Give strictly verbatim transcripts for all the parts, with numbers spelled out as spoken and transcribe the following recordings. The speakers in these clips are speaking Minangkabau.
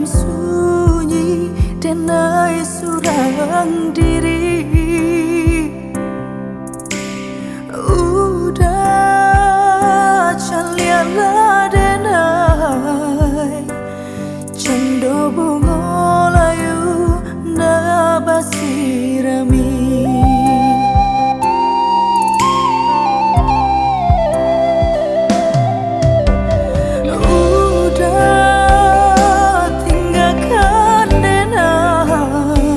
Sunyi denai surang diri. Udah caliaklah denai, cando bungo layu nan basirami. Udah tinggakan denai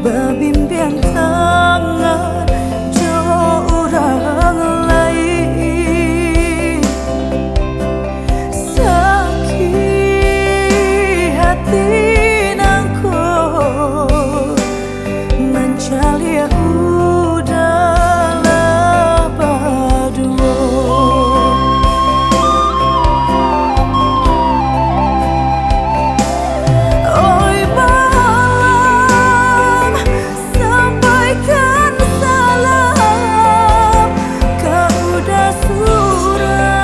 babimbiang tangan jo urang lain. Sakik hati nangko mancaliak udah lah baduo. Oi malam, sampaikan salam ka udah surang.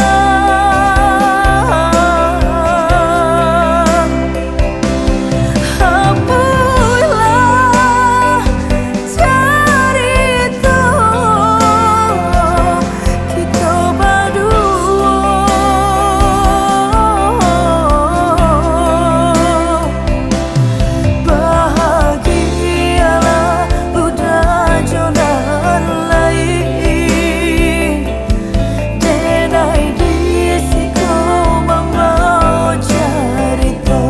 Hapuihlah carito kito baduo. Bahagialah udah jo nan lain. Denai di siko mambawo carito.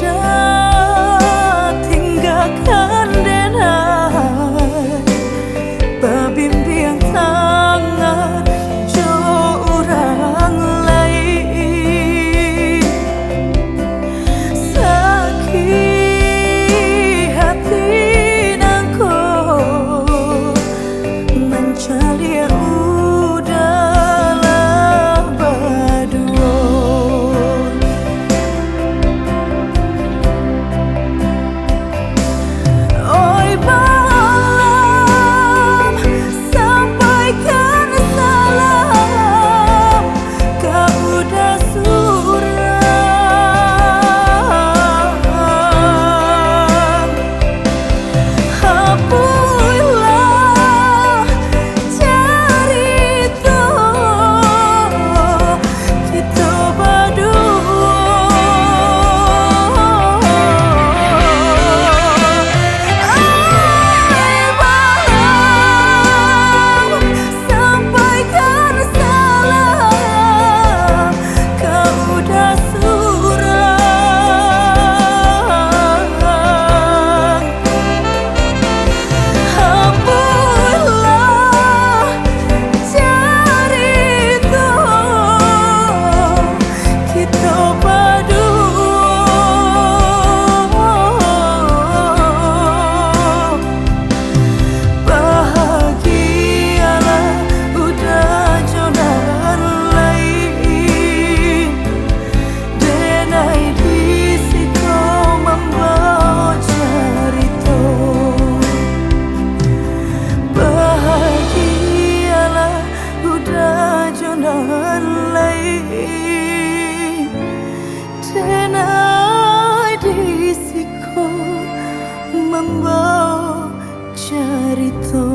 Udah tinggakan denai babimbiang tangan jo urang lain. Sakik hati nangko mancaliak udah lah baduo. Oi malam, sampaikan salam ka udah surang. Hapuihlah carito kito baduo. Ai malam, sampaikan salam ka udah surang. Hapuihlah carito kito baduo. Bahagialah udah jo nan lain. Denai di siko mambawo carito. Bahagialah udah jo nan lain. Denai di siko mambawo carito.